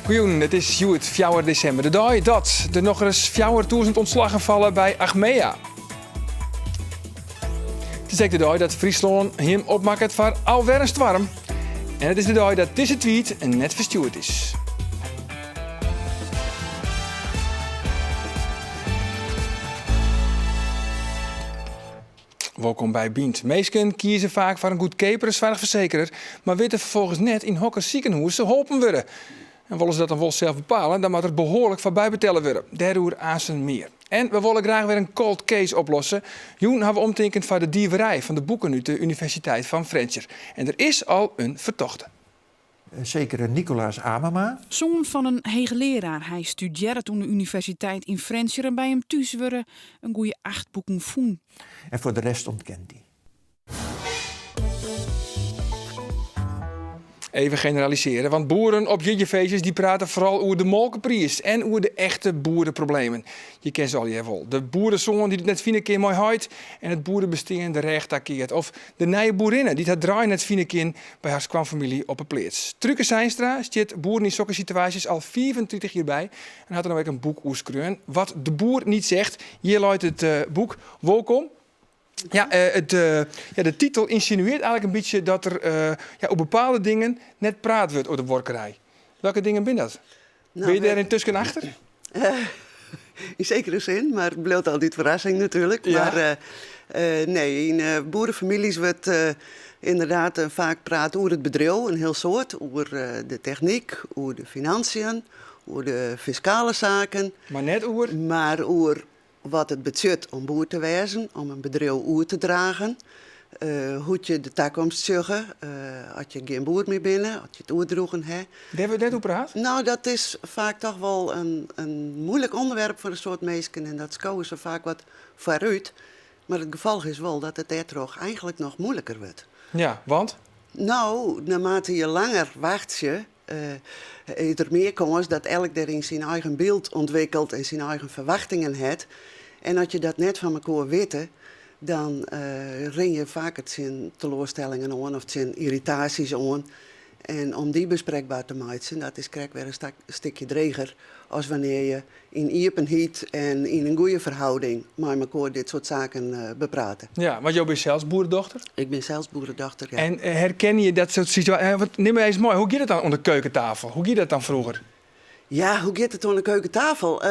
Goejûn, it is hjoed fjouwer desimber, de dei dat der nochris 4000 ûntslaggen falle by Achmea. It is ek de dei dat Fryslân him opmakket foar alwer in stoarm. En it is de dei dat dizze tweet net ferstjoerd is. Wolkom by Bynt. Minsken kieze faak foar in goedkeapere soarchfersekerer, mar witte ferfolgens net yn hokker sikehûs se holpen wurde. En wolle se dat dan wol sels bepale, dan moat der behoarlik foar bybetelle wurde. Dêroer aansen mear. En we wolle graach wer in cold case oplosse. Jûn hawwe we omtinken foar de dieverij fan de boeken út de Universiteit fan Frjentsjer. En der is al in fertochte. In sekere Nicolaas Amema. Soan fan in heechlearaar. Hy studearret oan de universiteit yn Frjentsjer en by him thús wurde in goeie acht boeken fûn. En foar de rest ûntkent hy. Even generalisearje, want boeren op jierdeifeestjes dy prate foaral oer de molkepriis en oer de echte boereproblemen. Je kenne se allegear wol. De boeresoan dy't it net fine kin mei heit en it boerebestean de rêch takeart. Of de nije boerinne dy't har draai net fine kin by har skoanfamylje op 'e pleats. Truke Zeinstra stiet boeren yn sokke situaasjes al 35 jier by en hat der no ek in boek oer skreaun. Wat de boer niet zegt. Hjir leit it boek. Wolkom. Ja, it, ja, de titel ynsinuearret eigenlik in bytsje dat der ja, oer bepaalde dingen net praat wurdt oer de buorkerij. Welke dingen binne dat? Nou, Binne je dêr yntusken achter? Yn sekere sin, mar it bliuwt altyd ferrassing natuerlik. Ja. Mar nee, yn boerefamyljes wurdt ynderdaad faak praat oer it bedriuw, in hiel soad. Oer de technyk, oer de financiën, oer de fiskale saken. Mar net oer? Mar oer wat it betsjut om boer te wêzen, om in bedriuw oer te dragen, hoe't je de takomst sjogge as je gjin boer mear binne, as je it oerdroegen ha. Dêr wurdt net oer praat? No, dat is faak toch wol in muoilik ûnderwerp foar in soad minsken en dat skowe se faak wat foarút. Mar it gefolch is wol dat it dêrtroch eigenlik noch muoiliker wurdt. Ja, want? No, naarmate je langer wachtsje, is der mear kâns dat elk dêryn syn eigen byld ûntwikkelt en syn eigen ferwachtingen hat. En as je dat net fan mekoar witte, dan rin je faker tsjin teloarstellingen oan of tsjin yrritaasjes oan. En om dy besprekber te meitsjen, dat is krekt wer in stikje dreger as wannear't je yn iepenheid en yn in goede ferhâlding mei mekoar dit soart saken beprate. Ja, want jo binne sels boeredochter? Ik bin sels boeredochter, ja. En herkenne je dat soart situaasjes? Nim my eins mei, hoe giet it dan oan de keukentafel? Hoe gie dat dan froeger? Ja, hoe giet it oan de keukentafel?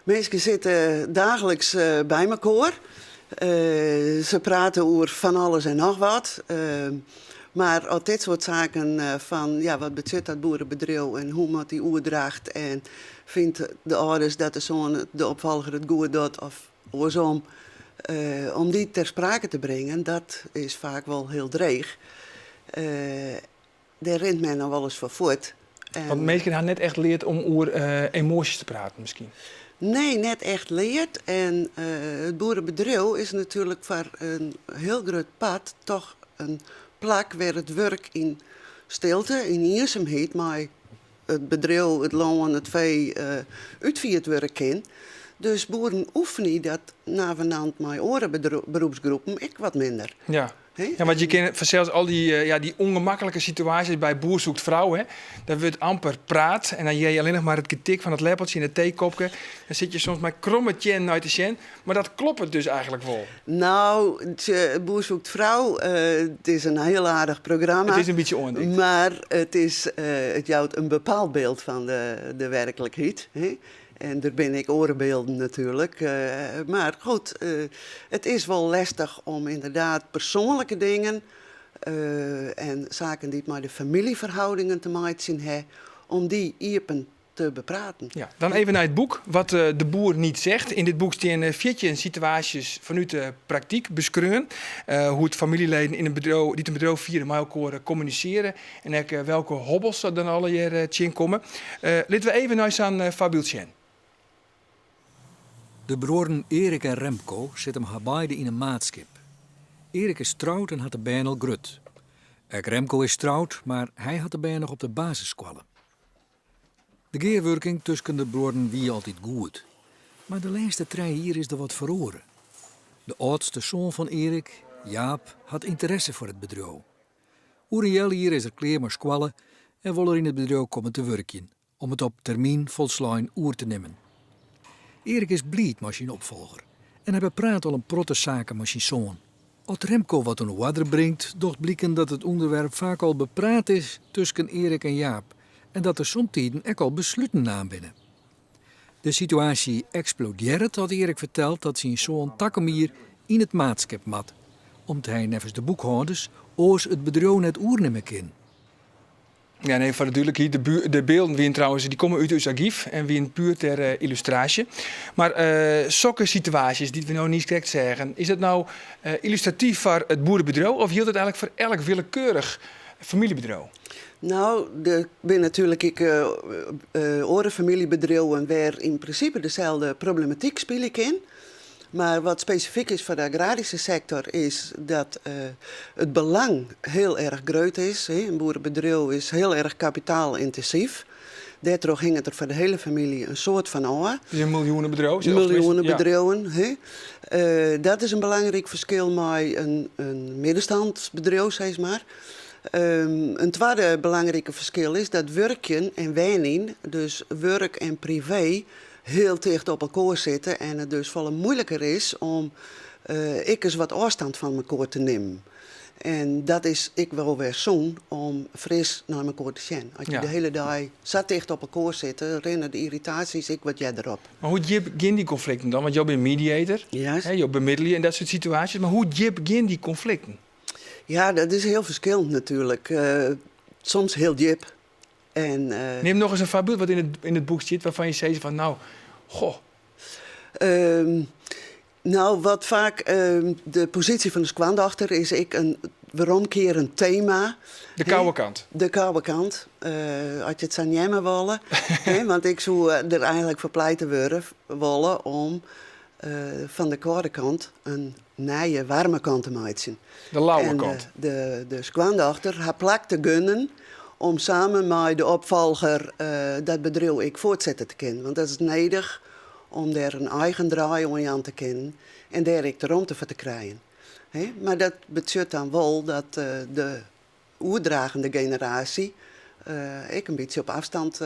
Minsken sitte daagliks by mekoar. Se prate oer fan alles en noch wat. Mar as dit soart saken fan ja, wat betsjut dat boerebedriuw en hoe moat dy oerdracht en fynt de âlders dat de soan de opfolger it goed docht of oarsom, om dy ter sprake te bringen, dat is faak wol hiel dreech. Dêr rint men noch wolris foar fuort. Want minsken ha net echt leard om oer emoasjes te praten miskien? Nee, net echt leard. En it boerebedriuw is natuerlik foar in hiel grut part toch in plak wêr it wurk yn stilte, yn iensumheid mei it bedriuw, it lân, it fee útfierd wurde kin. Dus boeren oefenje dat navenant mei oare beroepsgroepen ek wat minder. Ja. Ja, want je kinne fansels al dy, ja, dy ûngemaklike situaasjes by Boer zoekt vrouw, hè, dêr wurdt amper praat en dan hear je allinnich mar it getik fan it leppeltsje yn it teekopke. Dan sitte je soms mei kromme teannen nei te sjen, mar dat kloppet dus eigenlik wol. No, Boer zoekt vrouw, it is in hiel aardich programma. It is in bytsje oandikt. Mar it is, it jout in bepaald byld fan de werklikheid. En der binne ek oare bylden natuerlik. Mar goed, it is wol lestich om ynderdaad persoanlike dingen en saken dy't mei de famyljeferhâldingen te meitsjen ha, om dy iepen te bepraten. Ja, dan even nei it boek Wat de boer niet zegt. Yn dit boek stean 14 situaasjes fanút de praktyk beskreaun. Hoe't famyljeleden yn in bedriuw, dy't in bedriuw fiere mei elkoar kommunisearje En ek welke hobbels se dan allegear tsjinkomme. Litte we even nei sa'n foarbyld sjen. De bruorren Erik en Remco sitte mei har beide yn in maatskip. Erik is troud en hat de bern al grut. Ek Remco is troud, mar hy hat de bern noch op de basisskoalle. De gearwurking tusken de bruorren wie altyd goed, mar de lêste trije jier is der wat feroare. De âldste soan fan Erik, Jaap, hat ynteresse foar it bedriuw. Oer in healjier is er klear mei skoalle en wol er yn it bedriuw komme te wurkjen. om it op termyn folslein oer te nimmen. Erik is bliid mei syn opfolger en hy bepraat al in protte saken mei syn soan. As Remco wat oan 'e oarder bringt, docht bliken dat it ûnderwerp faak al bepraat is tusken Erik en Jaap en dat der somtiden ek al besluten naam binne. De situaasje eksplodearret as Erik fertelt dat syn soan takom jier yn it maatskip moat, om't hy neffens de boekhâlders oars it bedriuw net oernimme kin. Ja, nee, foar de dúdlikheid, de, de bylden wiene trouwens, dy komme út ús argyf en wiene puer ter eh, yllustraasje. Mar uh, sokke situaasjes dy't we no niiskrekt seagen, is dat no uh, yllustratyf foar it boerebedriuw of jildt it eigenlik foar elk willekeurich famyljebedriuw? No, der binne natuerlik ek uh, oare famyljebedriuwen wêr yn prinsipe deselde problematyk spylje kin. Mar wat spesifyk is foar de agraryske sektor is dat it belang hiel erch grut is. In boerebedriuw is hiel erch kapitaalyntinsyf. Dêrtroch hinget der foar de hiele famylje in soad fan ôf. It is in miljoenebedriuw. Miljoenebedriuwen. Ja. Dat is in belangryk ferskil mei in middenstandsbedriuw, sis mar. In twadde belangrike ferskil is dat wurkjen en wenjen, dus wurk en privee, hiel ticht op elkoar sitte en it dus folle muoiliker is om ek ris wat ôfstân fan mekoar te nimmen. En dat is ek wol wer sûn om fris nei mekoar te sjen. As je de hiele dei sa ticht op elkoar sitte, rinne de yrritaasjes ek wat earder op. Mar hoe djip gean dy konflikten dan? Want jo binne mediator, jo bemiddelje yn dat soart situaasjes. Mar hoe djip gean dy konflikten? Ja, dat is hiel ferskillend natuerlik. Soms hiel djip. En, Neam noch ris in foarbyld wat yn it boek stiet wêrfan't je sizze fan no, goh. No, wat faak de posysje fan de skoandochter is ek in weromkearend tema. De koude kant. De koude kant, as je it sa neame wolle. Want ik soe der eigenlik foar pleite wurde wolle om fan de kâlde kant in nije waarme kant te meitsjen. De lauwe kant. De, de skoandochter har plak te gunnen om samen mei de opfolger dat bedriuw ek fuortsette te kinnen. Want dat is nedich om dêr in eigen draai oan jaan te kinnen en dêr ek de romte foar te krijen. Mar dat betsjut dan wol dat de oerdragende generaasje ek in bytsje op afstand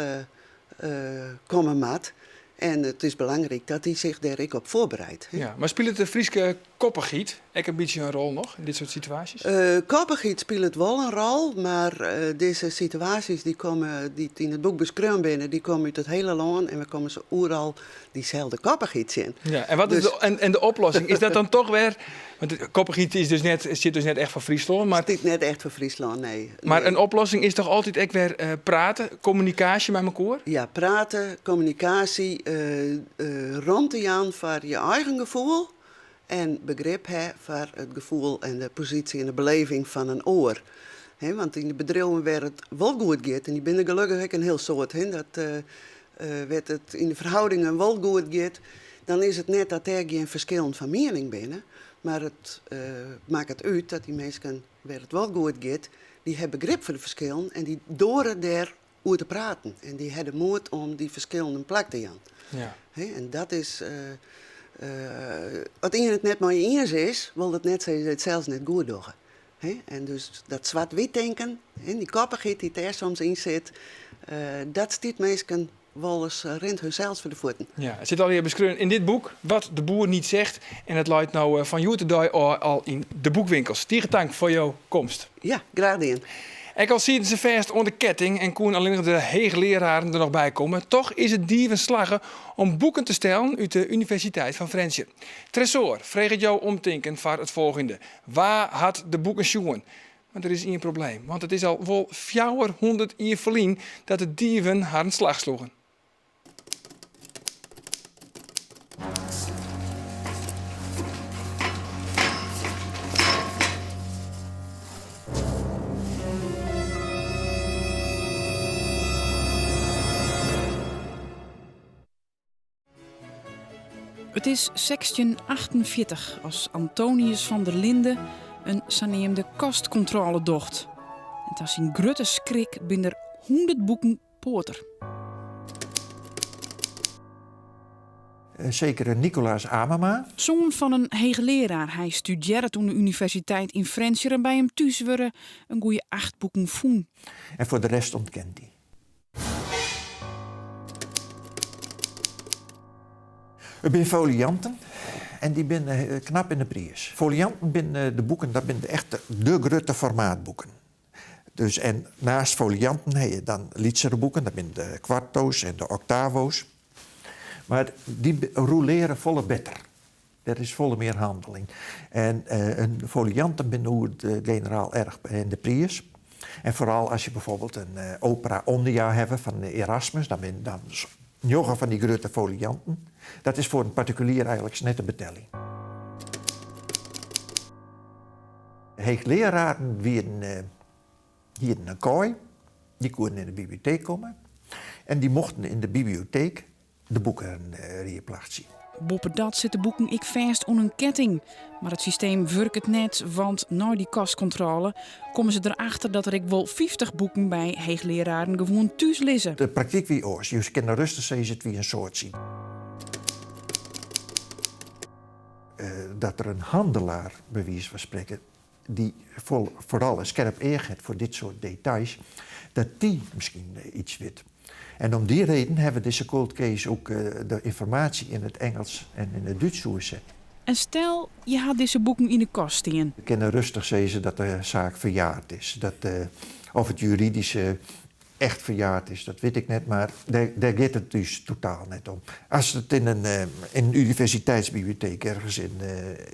komme moat. En it is belangryk dat dy sich dêr ek op foarbereidt. Ja, mar spilet de Fryske koppichheid ek in bytsje in rol noch yn dit soart situaasjes? Koppichheid spilet wol in rol, mar dizze situaasjes dy komme, dy't yn it boek beskreaun binne, dy komme út it hiele lân en we komme se oeral dyselde koppichheid tsjin. Ja, en wat is de, en, en de oplossing? Is dat dan toch wer Want koppichheid is dus net, stiet dus net echt foar Fryslân. Mar, stiet net echt foar Fryslân, nee. Mar in oplossing is toch altyd ek wer uh, prate, kommunikaasje mei mekoar? Ja, prate, kommunikaasje, uh, uh, romte jaan foar je eigen gefoel en begrip ha foar it gefoel en de posysje en de beleving fan in oar. He, want yn de bedriuwen wêr it wol goed giet, en dy binne der gelokkich ek in hiel soad, he, dat wêr't it yn de ferhoudingen wol goed giet, dan is it net dat dêr gjin ferskillen fan miening binne, mar it makket út dat dy minsken wêr't it wol goed giet, dy ha begrip foar de ferskillen en dy doare dêr oer te praten en dy ha de moed om dy ferskillen in plak te jaan. Ja. En dat is, as ien it net mei je iens is, wol dat net sizze dat je it sels net goed dogge. En dus dat swart-wyt tinken, dy koppichheid dy't dêr soms yn sit, dat stiet minsken wolris, rint hunsels foar de fuotten. Ja, it sit allegear beskreaun yn dit boek, Wat de boer niet zegt. En it leit no fan hjoed-de-dei ôf al yn de boekwinkels. Tige tank foar jo komst. Ja, graach dien. Ek al sieten se fêst oan de ketting en koenen allinnich de heechleararen der noch by komme, toch is it dieven slagge om boeken te stellen út de Universiteit fan Frjentsjer. Tresoar freget jo omtinken foar it folgjende. Wa hat de boeken sjoen? Mar der is ien probleem, want it is al wol 400 jier ferlyn dat de dieven harren slach sloegen. It is 1648 as Antonius van der Linde in saneamde kastkontrôle docht. En ta syn grutte skrik binne der 100 boeken poater. Sekere Nicolaas Amema. Soan fan in heechlearaar, hy studearret oan de universiteit yn Frjentsjer en by him thús wurde in goeie acht boeken fûn. En foar de rest ûntkent hy. It binne folianten en dy binne knap yn de priis. Folianten binne de boeken, dat binne echt de grutte formaatboeken. Dus en naast folianten ha je dan lytsere boeken, dat binne de kwarto's en de oktavo's. Mar dy rûleare folle better. Der is folle mear hannel yn. En in folianten binne oer it generaal erch yn de priis. En foaral as je bijvoorbeeld in opera omnia hawwe fan Erasmus, dan binne dan njoggen fan dy grutte folianten. Dat is foar in partikulier eigenliks net te beteljen. Heechleararen wienen, hienen in kaai, dy koenen yn de biblioteek komme en dy mochten yn de biblioteek de boeken rieplachtsje. Boppedat sitte boeken ek fêst oan in ketting. Mar it systeem wurket net, want nei dy kastkontrôle komme se derachter dat der ek wol 50 boeken by heechleararen gewoan thús lizze. De praktyk wie oars. Je kinne rêstich sizze, it wie in soartsje. Dat der in hannelaar, by wize fan sprekken, dy't foaral in skerp each hat foar dit soart details, dat dy miskien iets wit. En om dy reden hawwe we dizze cold case ek de ynformaasje yn it Ingelsk en yn it Dútsk oerset. En stel, je ha dizze boeken yn 'e kast stean. We kinne rêstich sizze dat de saak ferjaard is. Dat, of it juridyske echt ferjaard is, dat wit ik net, mar dêr giet it ús totaal net om. As it yn in, in universiteitsbiblioteek ergens yn,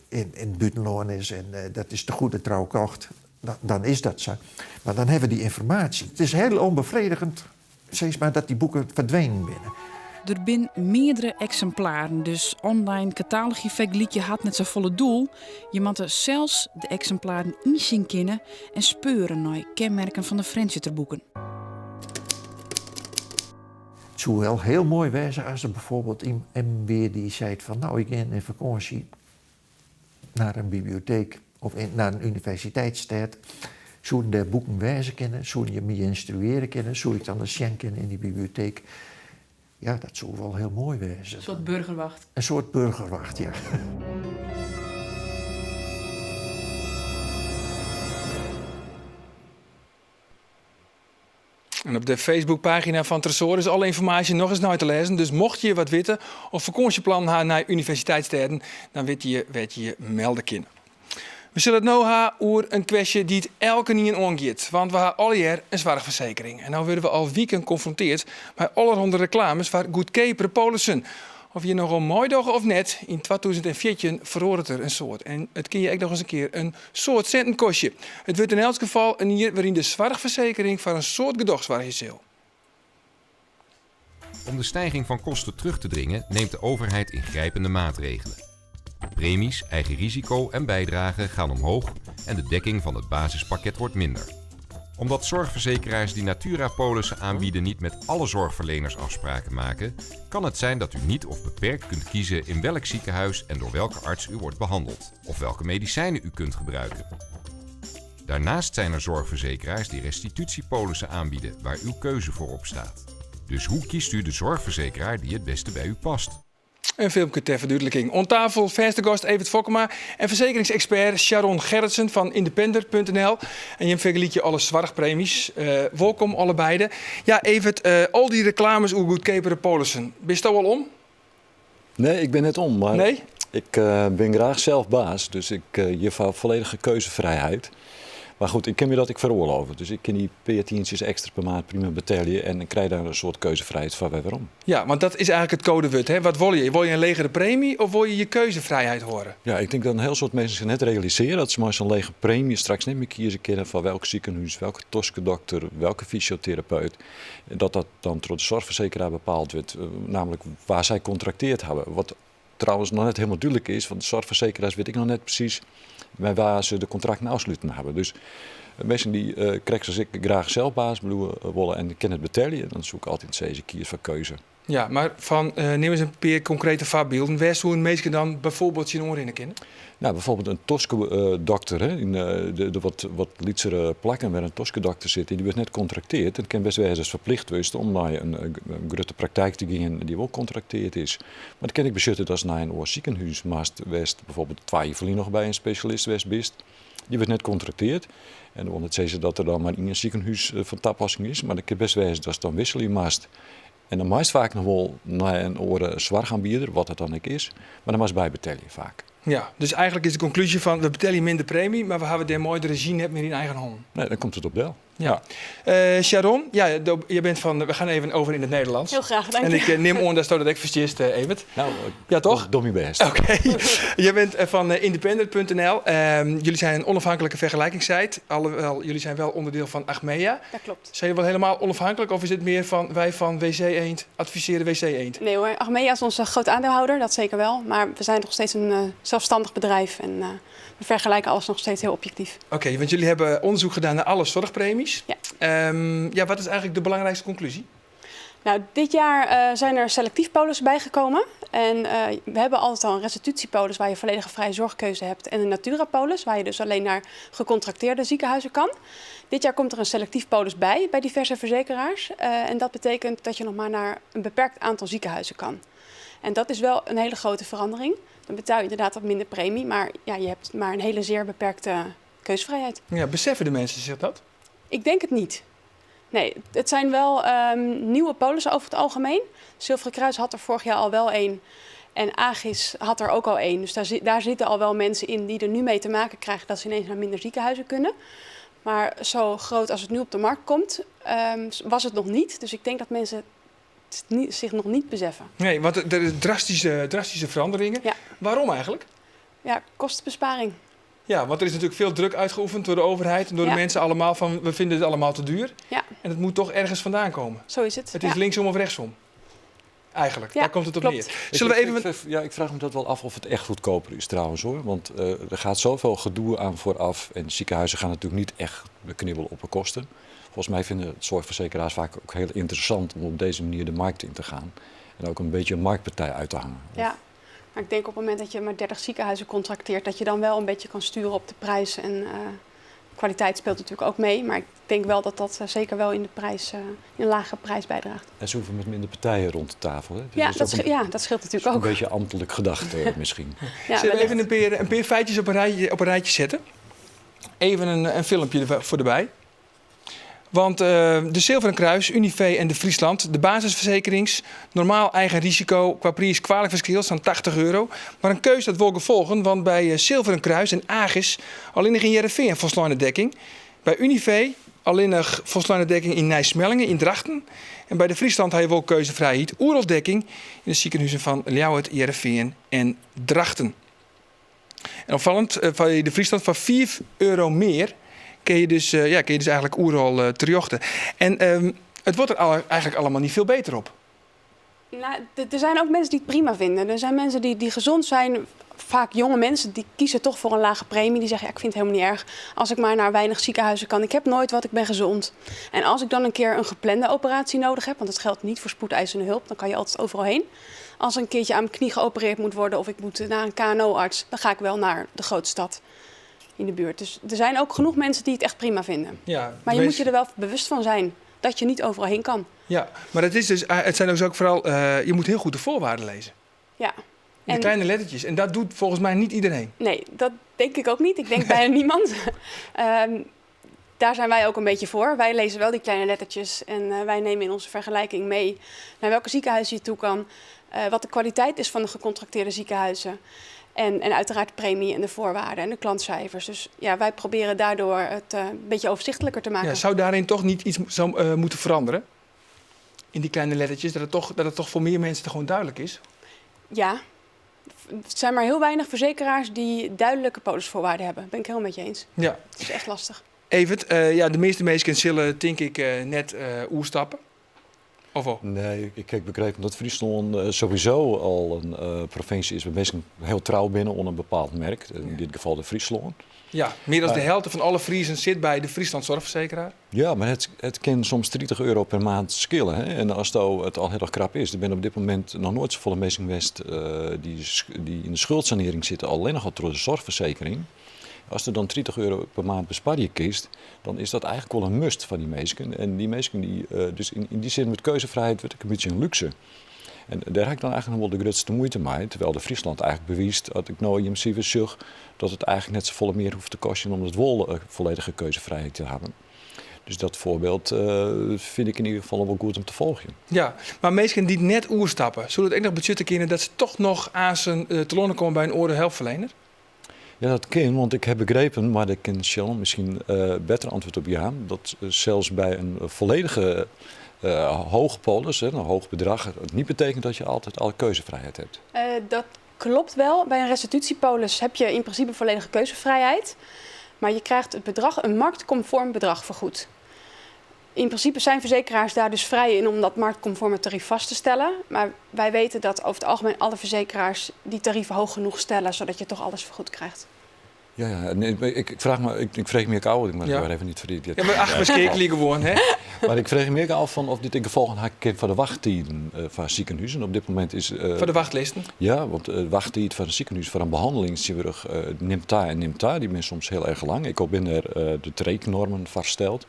yn, yn it bûtenlân is en dat is te goeder trouw kocht, dan is dat sa. Mar dan hawwe we dy ynformaasje. It is hiel ûnbefredigjend, sis mar, dat dy boeken ferdwenen binne. Der binne meardere eksimplaren, dus online katalogy fergelykje hat net safolle doel. Je moatte sels de eksimplaren ynsjen kinne en speure nei kenmerken fan de Frjentsjerter boeken. It soe wol hiel moai wêze as der bijvoorbeeld immen wie dy't seit fan no, ik gean yn fakânsje nei in biblioteek of nei in universiteitsstêd. Soenen dêr boeken wêze kinne? Soenen je my ynstruearje kinne? Soe ik dan ris sjen kinne yn dy biblioteek? Ja, dat soe wol hiel moai wêze. In soart burgerwacht. In soart burgerwacht, ja. En op de Facebookpagina fan Tresoar is alle ynformaasje noch ris nei te lêzen. Dus mocht je wat witte of fakânsjeplannen ha nei universiteitsstêden, dan witte je wêr't je je melde kinne. We sille it no ha oer in kwestje dy't elkenien oangiet. Want we ha allegear in soarchfersekering. En no wurde we al wiken konfronteard mei allerhande reklames foar goedkeapere polissen. Of je noch oan meidogge of net, yn 2014 feroaret der in soad. En it kin je ek noch ris in kear in soad sinten kostje. It wurdt yn elts gefal in jier wêryn de soarchfersekering foar in soad gedoch soargje sil. Om de stijging van kosten terug te dringen neemt de overheid ingrijpende maatregelen. Premies, eigen risico en bijdragen gaan omhoog en de dekking van het basispakket wordt minder. Omdat zorgverzekeraars die Natura-polissen aanbieden niet met alle zorgverleners afspraken maken, kan het zijn dat u niet of beperkt kunt kiezen in welk ziekenhuis en door welke arts u wordt behandeld, of welke medicijnen u kunt gebruiken. Daarnaast zijn er zorgverzekeraars die restitutiepolissen aanbieden waar uw keuze voorop staat. Dus hoe kiest u de zorgverzekeraar die het beste bij u past? In filmke ter ferdúdliking. Oan tafel fêste gast Evert Fokkema en fersekeringsekspert Sharon Gerritsen fan Independer.nl. En jim fergelykje alle soarchpreemjes. Uh, wolkom allebeide. Ja, Evert, uh, al dy reklames oer goedkeapere polissen. Bisto al om? Nee, ik bin net om. Mar nee? ik uh, bin graach sels baas, dus ik uh, hjir volledige keuzefrijheid. Mar goed, ik kin my dat ek feroarlove. Dus ik kin dy pear tientsjes ekstra per maand prima betelje en ik krij dêr in soart keuzefrijheid foar wer werom. Ja, want dat is eigenlik it koadewurd. Hè? Wat wolle je? Wolle je in legere preemje of wolle je je keuzefrijheid hâlde? Ja, ik tink dat in hiel soad minsken sich net realisearje dat se mei sa'n lege preemje straks net mear kieze kinne foar welk sikehûs, welke toskedokter, welke fysioterapeut. Dat dat dan troch de soarchfersekeraar bepaald wurdt, namelijk wêr't sy kontraktearre hawwe. Wat trouwens noch net hielendal dúdlik is, want de soarchfersekeraars witte ek noch net presys mei wa se de kontrakten ôfsletten hawwe. Dus minsken dy't uh, krekt as ik graach sels baas bliuwe wolle en kinne it betelje, dan soe ik altyd sizze kies foar keuze. Ja, mar fan uh, nim ris in pear konkrete foarbylden. Wêr soene minsken dan byfoarbyld tsjinoan rinne kinne? No, byfoarbyld in toskedokter hè, yn de wat lytsere plakken wêr't in toskedokter sit, dy wurdt net kontraktearre. It kin bêst wêze datst ferplichte wurdst om nei in grutte praktyk te gean dy't wol kontraktearre is. Mar it kin ek betsjutte datst nei in oar sikehûs moatst, wêr'tst byfoarbyld twa jier ferlyn noch by in spesjalist west bist. Dy wurdt net kontraktearre. En dat wol net sizze dat der dan mar ien sikehûs fan tapassing is, mar it kin bêst wêze datst dan wikselje moatst. En dan meist faak noch wol nei in oare soarchoanbieder, wat dat dan ek is, mar dan moatst bybetelje faak. Ja, dus eigentlik is de konklúzje fan we betelje minder premy, mar we hawwe dêrmei de rezjy net mear yn eigen hannen. Nee, dan komt it op del. Ja. Sharon, ja, je bent van, we gaan even over in het Nederlands. Heel graag, dank En je. ik nim oan dat dat ek ferstiest, Evert. Nou, Ja, toch? Doch myn bêst. Oké. Je bent van independer.nl. Jullie zijn een onafhankelijke vergelijkingssite. Alhoewel, jullie zijn wel onderdeel van Achmea. Dat klopt. Zijn jullie wel helemaal onafhankelijk of is het meer van wij van WC Eend adviseren WC Eend? Nee hoor, Achmea is onze groot aandeelhouder, dat zeker wel. Maar we zijn nog steeds een zelfstandig bedrijf en we vergelijken alles nog steeds heel objectief. Oké, want jullie hebben onderzoek gedaan naar alle zorgpremies. Ja. Ja, wat is eigenlijk de belangrijkste conclusie? Nou, dit jaar zijn er selectief polissen bijgekomen. En we hebben altijd al een restitutiepolis waar je volledige vrije zorgkeuze hebt. En een Natura-polis waar je dus alleen naar gecontracteerde ziekenhuizen kan. Dit jaar komt er een selectief polis bij, bij diverse verzekeraars. En dat betekent dat je nog maar naar een beperkt aantal ziekenhuizen kan. En dat is wel een hele grote verandering. Dan betaal je inderdaad wat minder premie, maar ja, je hebt maar een hele zeer beperkte keuzevrijheid. Ja, beseffen de mensen zich dat? Ik denk het niet. Nee, het zijn wel nieuwe polissen over het algemeen. Zilveren Kruis had er vorig jaar al wel één. En Agis had er ook al één. Dus daar zitten al wel mensen in die er nu mee te maken krijgen dat ze ineens naar minder ziekenhuizen kunnen. Maar zo groot als het nu op de markt komt, was het nog niet. Dus ik denk dat mensen het zich nog niet beseffen. Nee, want er is drastische veranderingen. Ja. Waarom eigenlijk? Ja, kostenbesparing. Ja, want er is natuurlijk veel druk uitgeoefend door de overheid en door de mensen allemaal van we vinden het allemaal te duur. En het moet toch ergens vandaan komen. Zo is het. Het is linksom of rechtsom. Eigenlijk, Ja, daar komt het op klopt. neer. Zullen we even Ik vraag me dat wel af of het echt goedkoper is trouwens hoor. Want er gaat zoveel gedoe aan vooraf. En ziekenhuizen gaan natuurlijk niet echt knibbelen op de kosten. Volgens mij vinden zorgverzekeraars vaak ook heel interessant om op deze manier de markt in te gaan. En ook een beetje een marktpartij uit te hangen. Ja, maar ik denk op het moment dat je maar 30 ziekenhuizen contracteert, dat je dan wel een beetje kan sturen op de prijs. En kwaliteit speelt natuurlijk ook mee. Maar ik denk wel dat dat zeker wel in de prijs, in een lage prijs bijdraagt. En ze hoeven met minder partijen rond de tafel. Hè? Dus Ja, dat is ook dat scheelt natuurlijk een ook. beetje ambtelijk gedacht, misschien. Ja, Zullen we wellicht. even een paar feitjes op een rijtje zetten? Even een filmpje voor erbij. Want de Zilveren Kruis, Univé en de Friesland, de basisverzekerings, normaal eigen risico qua prijs kwalijk verschil, staan 80 euro. Maar een keuze dat wil gevolgen, want bij Zilveren Kruis en Agis alleen nog in Heerenveen een volslagne dekking. Bij Univé alleen nog volslagne dekking in Nijsmellingen, in Drachten. En bij de Friesland heb je wel keuzevrijheid, oereldekking in de ziekenhuizen van Ljouwert, Heerenveen en Drachten. En opvallend, van de Friesland van 5 euro meer kun je dus ja, kun je dus eigenlijk oeral terjochten. En het wordt er eigenlijk allemaal niet veel beter op. Er zijn ook mensen die het prima vinden. Er zijn mensen die gezond zijn, vaak jonge mensen, die kiezen toch voor een lage premie. Die zeggen, ja, ik vind het helemaal niet erg als ik maar naar weinig ziekenhuizen kan. Ik heb nooit wat, ik ben gezond. En als ik dan een keer een geplande operatie nodig heb, want dat geldt niet voor spoedeisende hulp, dan kan je altijd overal heen. Als een keertje aan mijn knie geopereerd moet worden of ik moet naar een K N O-arts, dan ga ik wel naar de grote stad in de buurt. Dus er zijn ook genoeg mensen die het echt prima vinden. Maar je moet je er wel bewust van zijn dat je niet overal heen kan. Ja, maar het is dus het zijn dus ook vooral, je moet heel goed de voorwaarden lezen. De kleine lettertjes. En dat doet volgens mij niet iedereen. Nee, dat denk ik ook niet. Ik denk bijna niemand. Daar zijn wij ook een beetje voor. Wij lezen wel die kleine lettertjes en wij nemen in onze vergelijking mee naar welke ziekenhuizen je toe kan, wat de kwaliteit is van de gecontracteerde ziekenhuizen. En uiteraard de premie en de voorwaarden en de klantcijfers. Dus wij proberen daardoor het een beetje overzichtelijker te maken. Ja, zou daarin toch niet iets zo moeten veranderen? In die kleine lettertjes, dat het toch voor meer mensen gewoon duidelijk is? Ja. Het zijn maar heel weinig verzekeraars die duidelijke polisvoorwaarden hebben. Ben ik helemaal met je eens. Het is echt lastig. Evert, de meeste mensen zullen, denk ik, net oerstappen. Of wel? Nee, ik begreep dat Friesland sowieso al een provincie is waar mensen heel trouw binnen onder een bepaald merk. In dit geval de Friesland. Ja, meer dan de helft van alle Friesen zit bij de Friesland Zorgverzekeraar. Ja, maar het kan soms 30 euro per maand schillen. Hè? En als het al heel erg krap is, er zijn op dit moment nog nooit zoveel mensen geweest die in de schuldsanering zitten, alleen nog al door de zorgverzekering. Als er dan 30 euro per maand bespaar je kiest, dan is dat eigenlijk wel een must van die mensen. En die mensen die dus in die zin met keuzevrijheid wordt ik een beetje een luxe. En daar heb ik dan eigenlijk nog wel de grootste moeite mee. Terwijl de Friesland eigenlijk bewijst, dat ik nou in principe zag, dat het eigenlijk net zoveel meer hoeft te kosten om het wel volledige keuzevrijheid te hebben. Dus dat voorbeeld fyn ik yn ieder gefal wol goed om te folgjen. Ja, mar minsken dy't net oerstappe, soe dat ek noch betsjutte kinne dat se toch noch aansen telâne komme by in oare helpferliener? Ja, dat kin, want ik ha begrepen, mar dêr kin Shannon miskien better antwurd op jaan, dat sels by in folledige hoge polis, in hoog bedrach, it niet betekent dat je altyd alle keuzevrijheid hebt. Dat klopt wel. Bij een restitutiepolis heb je in principe volledige keuzevrijheid. Maar je krijgt het bedrag, een marktconform bedrag vergoed. In principe zijn verzekeraars daar dus vrij in om dat marktconforme tarief vast te stellen. Maar wij weten dat over het algemeen alle verzekeraars die tarieven hoog genoeg stellen, zodat je toch alles vergoed krijgt. Ja, nee, ik, vraag me, ik vreeg my ek ôf, ik moat ja. even niet ferjitten. Ja, mar ach, we gewoan, hè? Mar ik freegje my ek ôf fan of dit ek gefolgen ha kin foar de wachttiden foar sikehûzen. Op dit momint is. Foar de wachtlisten? Ja, want de wachttiid foar in sikehûs foar in behanneling tsjintwurdich nimt ta en nimt ta. Dy binne soms hiel erch lang. Ek al binne der de treeknormen foarsteld.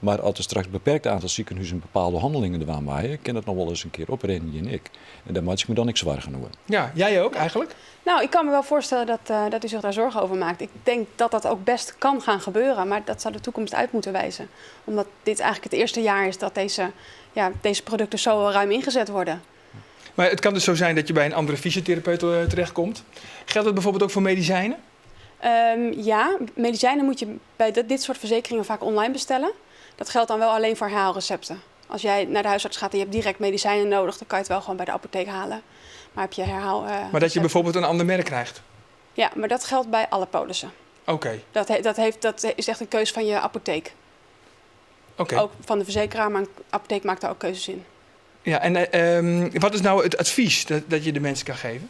Mar as der straks beperkt aantal sikehûzen bepaalde hannelingen dwaan meie, kin dat noch wol ris in kear oprinnen, jin ek. En dêr meitsje ik my dan ek soargen oer. Ja, jij ook eigenlijk? Nou, ik kan me wel voorstellen dat u zich daar zorgen over maakt. Ik denk dat dat ook best kan gaan gebeuren, maar dat zal de toekomst uit moeten wijzen. Omdat dit eigenlijk het eerste jaar is dat deze, ja, deze producten zo ruim ingezet worden. Maar het kan dus zo zijn dat je bij een andere fysiotherapeut terechtkomt. Geldt dat bijvoorbeeld ook voor medicijnen? Ja, medicijnen moet je bij dit soort verzekeringen vaak online bestellen. Dat geldt dan wel alleen voor herhaalrecepten. Als jij naar de huisarts gaat en je hebt direct medicijnen nodig, dan kan je het wel gewoon bij de apotheek halen. Maar heb je herhaal. Maar dat je bijvoorbeeld een ander merk krijgt? Ja, maar dat geldt bij alle polissen. Oké. Dat is echt een keus van je apotheek. Oké. Ook van de verzekeraar, maar een apotheek maakt daar ook keuzes in. Ja, en wat is nou it advys dat je de minsken kan geven?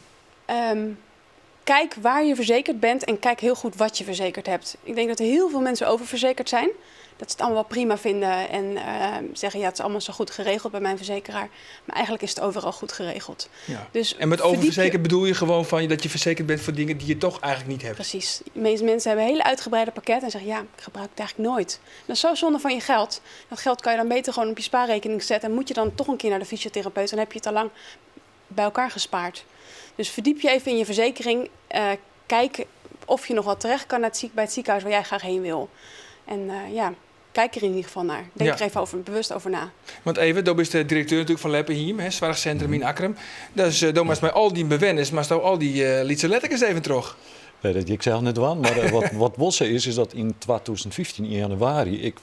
Kijk waar je verzekerd bent en kijk heel goed wat je verzekerd hebt. Ik denk dat heel veel mensen oververzekerd zijn. Dat ze het allemaal wel prima vinden en zeggen ja, het is allemaal zo goed geregeld bij mijn verzekeraar. Maar eigenlijk is het overal goed geregeld. Ja. Dus En met verdiep je oververzekerd bedoel je gewoon van dat je verzekerd bent voor dingen die je toch eigenlijk niet hebt? Precies. De meeste mensen hebben een hele uitgebreide pakket en zeggen ja, ik gebruik het eigenlijk nooit. Dat is zo zonde van je geld. Dat geld kan je dan beter gewoon op je spaarrekening zetten. En moet je dan toch een keer naar de fysiotherapeut, dan heb je het al lang bij elkaar gespaard. Dus verdiep je even in je verzekering. Kijk of je nog wat terecht kan bij het ziekenhuis waar jij graag heen wil. En ja, kijk er in ieder geval naar. Denk er even bewust over na. Want even, do bist de direkteur natuerlik fan Leppehiem, hè, soarchsintrum yn Akkrum. Dus do moatst mei al dy bewenners, moatsto al dy lytse letterkes even troch. Nee, dat ik sels net dwaan. Mar wat wol sa is, is dat yn 2015, yn jannewaarje, ek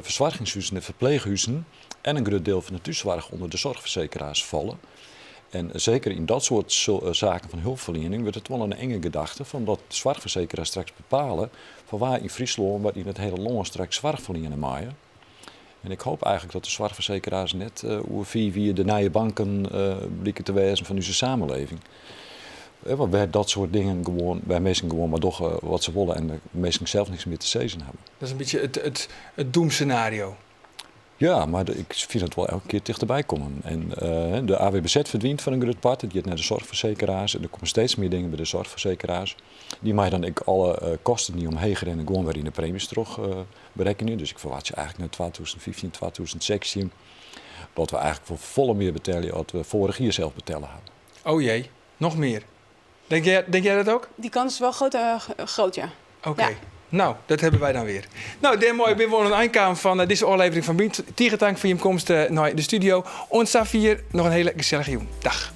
fersoargingshuzen en ferpleechhuzen en in grut diel fan de thússoarch ûnder de soarchfersekeraars falle. En seker yn dat soart saken fan helpferliening wurdt it wol in enge gedachte fan dat de soarchfersekeraars straks bepale fan wa yn Fryslân, wat yn it hiele lân straks soarch ferliene meie. En ik hoop eigentlik dat de soarchfersekeraars net oer 5 jier de nije banken blike te wêzen fan ús samenleving. Want wêr dat soart dingen gewoan, wêr minsken gewoan mar dogge wat se wolle en de minsken sels niks mear te sizzen hawwe. Dat is in bytsje it doemscenario. Ja, mar ik fyn it wol elke kear tichterby kommen. En de AWBZ ferdwynt foar in grut part. It giet nei de soarchfersekeraars. En der komme steeds mear dingen by de soarchfersekeraars. Dy meie dan ek alle kosten dy't omheech rinne gewoan wer yn de preemjes troch berekkenje. Dus ik ferwachtsje eigentlik nei 2015, 2016 dat we eigentlik wol folle mear betelje as we foarich jier sels betelle hawwe. Oh jee, noch mear. Denk jij dat ook? Die kans is wel groot, ja. Oké. Ja. Nou, dat hebben wij dan weer. Nou, dêrmei binne we oan it ein kaam fan dizze ôflevering fan Bynt. Tige tank foar jim komst nei de studio. Oant safier noch in hiele gesellige jûn. Dag.